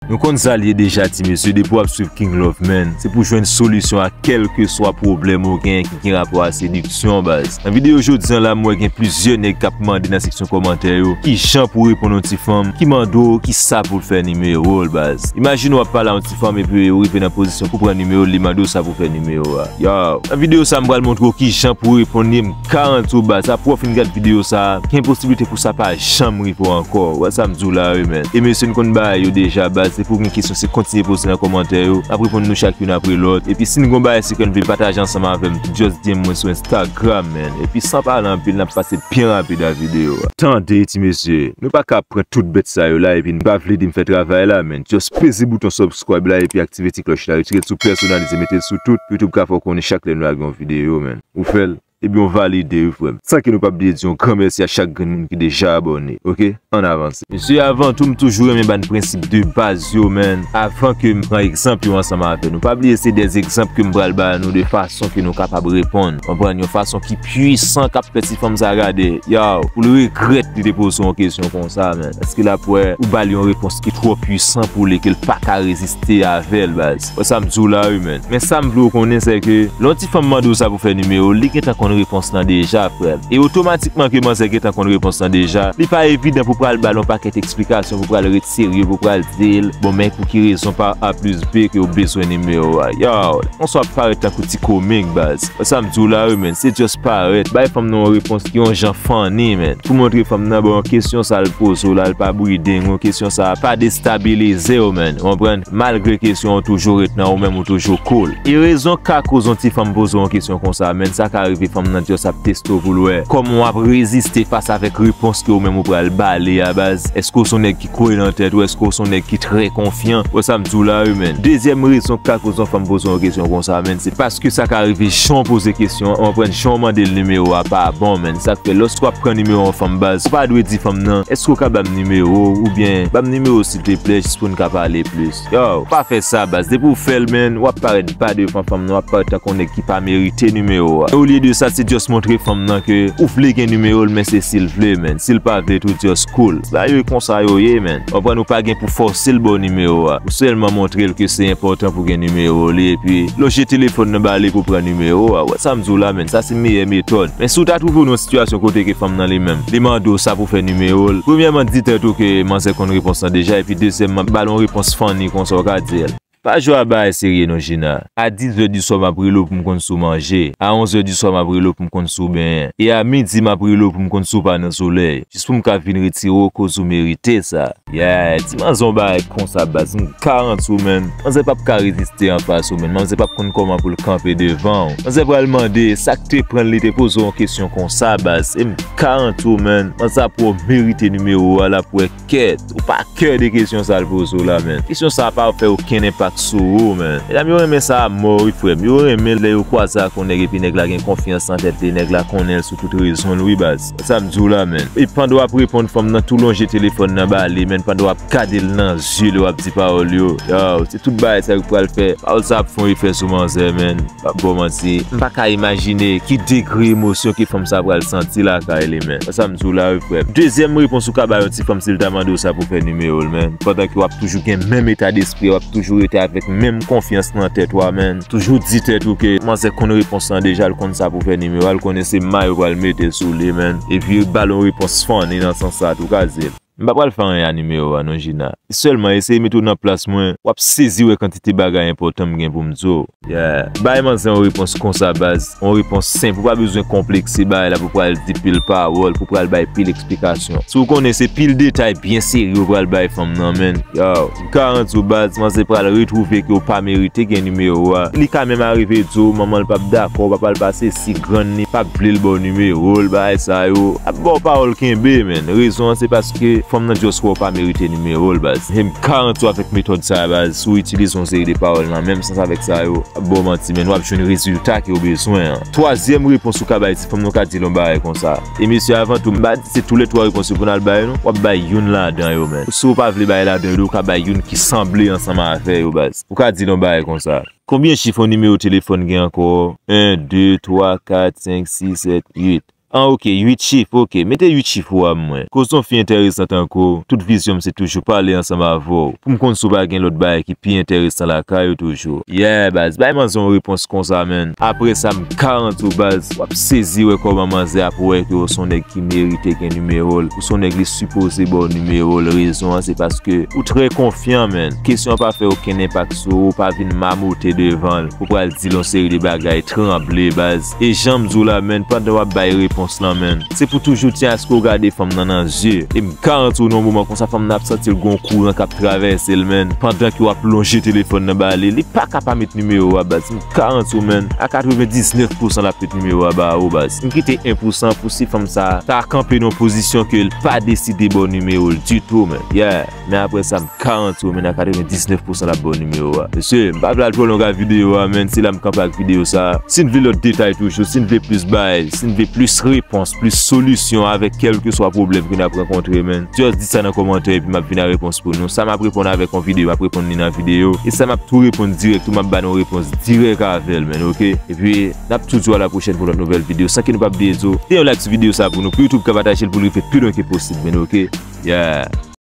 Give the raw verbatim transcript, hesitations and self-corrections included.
Nou konn sa l ye deja, ti mesye, depi w ap swiv King Love, man, se pou jwenn solisyon a kèlkeswa pwoblèm ou gen ki gen rapò a sediksyon, baz. Nan videyo jodi a la, m wè gen plizyè nèg k ap mande nan seksyon kòmantè yo kijan pou reponn yon ti fanm ki mande w kisa pou l fè nimewo l, baz. Imajine w ap pale a yon ti fanm epi ou rive nan pozisyon pou pran nimewo l, li mande w sa pou fè nimewo a. Yo, nan videyo sa, m pral montre w kijan pou reponn li, m garanti w, baz, apre w fin gad videyo sa, gen posiblite pou sa pa janm rive w ankò. Ou wè sa m di w la, wi, man. E mesye, n konn bagay yo deja, baz. Depi w gen kesyon, se kontinye poze nan kòmantè yo. N ap reponn nou chak youn apre lòt. Epi si n gen yon bagay sekrè n vle pataje ansanm avè m, just D M mwen sou Instagram, man. Epi san pale anpil, n ap pase byen rapid a videyo a. Tande, ti mesye, nou pa ka pran tout bèt sa yo la epi n pa vle di m fè travay la, man. Just peze bouton subscribe la epi aktive ti klòch la. Retire l sou pèsonalize, mete l sou tout. YouTube ka fè w konnen chak lè nou lage yon videyo, man. Ou fè l? Ebyen, w valide, wi, frè m. San ke nou pa bliye di yon gran mèsi a chak grenn moun ki deja abòne, oke? Ann avanse. Mesye, avan tou, m toujou renmen ba n prensip de baz yo, man, avan ke m pran egzanp yo ansanm avè nou. Pa bliye, se de egzanp ke m pral ba nou de fason ke nou kapab reponn. Konprann? Yon fason ki pwisan, k ap fè ti fanm sa gade, yow, pou l regrèt li te poze w yon kesyon konsa, man. Paske l ap wè ou ba l yon repons ki twò pwisan pou li, ke l pa ka reziste avè l, baz. Wè sa m di w la, wi, man. Men sa m vle w konnen, se ke lè yon ti fanm mande w sa pou fè nimewo l, li gentan konn repons lan deja, frè m. E otomatikman ke manzè gentan konn repons lan deja, li pa evidan pou pral ba l yon pakèt eksplikasyon, pou pral ret serye, pou pral di l, bon, men pou ki rezon pa A plis B ke w bezwen nimewo a. Yow, konsa w ap parèt tankou ti komik, baz. Sa m di w la, wi, man, se just parèt. Bay fanm nan yon repons ki yon jan funny, man. Pou montre fanm nan, bon, kesyon sa l poze w la, l pa briding ou, kesyon sa pa destabilize w, man. Ou konprann? Malgre kesyon an toujou ret nan ou menm, ou toujou cool. E rezon k ka koz yon ti fanm poze w yon kesyon konsa, man, sa ka rive fanm nan just ap teste w pou l wè kòman w ap reziste fas avèk repons ke ou menm ou pral ba li a, baz. Èske w se yon nèg ki kwè nan tèt ou? Èske w se yon nèg ki trè konfyan? Wè sa m di w la, wi, man. Dezyèm rezon k ka koz yon fanm poze w yon kesyon konsa, man, se paske sa ka rive jan w poze kesyon an, ou konprann, jan w mande l nimewo a pa bon, man. Sa k fè, lòske w ap pran nimewo yon fanm, baz, ou pa dwe di fanm nan, èske w ka ba m nimewo w, oubyen ba m nimewo w silteplè, jis pou n ka pale plis. Yow, pa fè sa, baz. Depi w fè l, man, w ap parèt ba devan fanm nan, w ap parèt tankou yon nèg ki pa merite nimewo a. Olye de sa, se just montre fanm nan ke ou vle gen nimewo l, men se si l vle, man. Si l pa vle tou, just cool. Bagay yo konsa yo ye, man. Ou konprann, ou pa gen pou fòse l ba w nimewo a. Ou sèlman montre l ke se enpòtan pou gen nimewo li, epi lonje telefòn nan ba li pou pran nimewo a. Wè sa m di w la, man, sa se meyè metòd. Men si w ta twouve w nan yon sitiyasyon kote ke fanm nan li menm, li mande w sa pou fè nimewo l, premyèman, di tèt ou ke manzè konn repons lan deja, epi dezyèmman, ba l yon repons funny konsa, w ka di l, pa jwe a bagay serye non, Gina. A dis zè di swa m ap rele w pou m konn si w manje. A onz zè di swa m ap rele w pou m konn si w benyen. E a midi m ap rele w pou m konn si w pa nan solèy. Jis pou m ka vin retire w koz ou merite sa. Yeah, di manzè yon bagay konsa, baz, m garanti w, man. Manzè p ap ka reziste anfas ou, man. Manzè p ap konn kòman pou l kanpe devan w. Manzè pral mande sa k te pran l, li te poze w yon kesyon konsa, baz. E m garanti w, man, manzè ap wè w merite nimewo a, l ap wè kèt. Ou pa kè de kesyon sa l poze w la, man. Kesyon sa pa fè okenn enpak sou ou, man. Medam yo renmen sa a mò, wi, frè m. Yo renmen lè yo kwaze ak yon nèg epi nèg la gen konfyans nan tèt li, nèg la konnen l sou tout rezon l, wi, baz. Sa m di w la, man. E pandan w ap reponn fanm nan, tou lonje telefòn nan ba li, man, pandan w ap gade l nan zye lè w ap di pawòl yo. Yow, se tout bagay sa yo k pral fè. Pawòl sa ap fè yon efè sou manzè, man. M p ap ba w manti, m pa ka imajine ki degre emosyon ke fanm sa pral santi lakay li, man. Sa m di w la, wi, frè m. Dezyèm repons ou ka ba yon ti fanm si l ta mande w sa pou fè nimewo l, man. Pandan ke w ap toujou gen menm eta despri, w ap toujou rete avèk menm konfyans nan tèt ou a, man. Toujou di tèt ou ke manzè konn repons lan deja, l konn sa pou fè nimewo a, l konnen se may yo pral mete sou li, man. Epi ba l yon repons funny nan sans sa tou, ka di l, m pa pral fè anyen a nimewo a non, Gina. Sèlman eseye mete w nan plas mwen, w ap sezi wè kantite bagay enpòtan m gen pou m di w. Yeah. Bay manzè yon repons konsa, baz. Yon repons senp. Ou pa bezwen konplekse bagay la pou pral di pil pawòl, pou pral bay pil eksplikasyon. Si w konnen se pil detay byen serye ou pral bay fanm nan, man. Yow, m garanti w, baz, manzè pral retwouve ke w pa merite gen nimewo a. Li ka menm arive di w manman l p ap dakò, papa l pa sesi, grann li p ap vle l ba w nimewo l, bagay sa yo. Ap ba w pawòl kenbe, man. Rezon an se paske fanm nan just wè w pa merite nimewo l, baz. E m garanti w avèk metòd sa a, baz, si w itilize yon seri de pawòl nan menm sans avèk sa yo, ap ba w manti, man, w ap jwenn rezilta ke w bezwen an. Twazyèm repons ou ka bay ti fanm nan, ou ka di l yon bagay konsa. E mesye, avan tou, m pa di se toulètwa repons yo pou n al bay, non. W ap bay youn ladan yo, man. Si w pa vle bay ladan yo, ou ka bay youn ki sanble ansanm avè yo, baz. Ou ka di l yon bagay konsa. Konbyen chif yon nimewo telefòn gen ankò? En, de, twa, kat, senk, sis, sèt, uit. An, ok, uit chif, ok. Mete uit chif ou a mwen. Koz yon fi enteresan tankou w, tout vizyon m se toujou pale ansanm avè w. Pou m konn si w pa gen lòt bagay ki pi enteresan lakay ou toujou. Yeah, baz, bay manzè yon repons konsa, menn. Apre sa, m garanti w, baz, w ap sezi wè kòman manzè ap wè ke w se yon nèg ki merite gen nimewo l. Ou se yon nèg li sipoze ba w nimewo l. Rezon an, se paske ou trè konfyan, menn. Kesyon an pa fè okenn enpak sou ou, ou pa vin mamote devan l. Ou pral di l yon seri de bagay, tranble, baz. E jan m di w la, menn, pandan w ap bay repons lan, menn, se pou toujou tyen aske w gade fanm nan nan zye. E m garanti w nan yon moman konsa, fanm nan ap santi l gon kouran k ap travèse l, menn. Pandan ke w ap lonje telefòn nan ba li, li pa ka pa met nimewo a, baz. M garanti w, menn, a katrevendiznèf pousan l ap met nimewo a ba ou, baz. M kite en pousan pou si fanm sa ta kanpe nan yon pozisyon ke l pa deside ba w nimewo l ditou, menn. Yeah. Men apre sa, m garanti w, menn, a katrevendiznèf pousan l ap ba w nimewo a. Mesye, m pa vle al twò long ak videyo a, menn, se la m kanpe ak videyo sa. Si n vle lòt detay toujou, si n vle plis bagay, si n vle plis repons, plis solisyon avèk kèlkeswa pwoblèm ke n ap rankontre, menn, just di sa nan kòmantè epi m ap vin a repons pou nou. Sa m ap reponn avèk yon videyo, m ap reponn li nan videyo. E sa m ap tou reponn dirèk tou, m ap ba nou repons dirèk avè l, menn, ok? Epi, n ap tou di w a la pwochèn pou lòt nouvèl videyo. San ke nou pa bliye di w, te yon like sou videyo sa pou nou, pou YouTube ka pataje l pou l rive pi lwen ke posib, menn, ok? Yeah.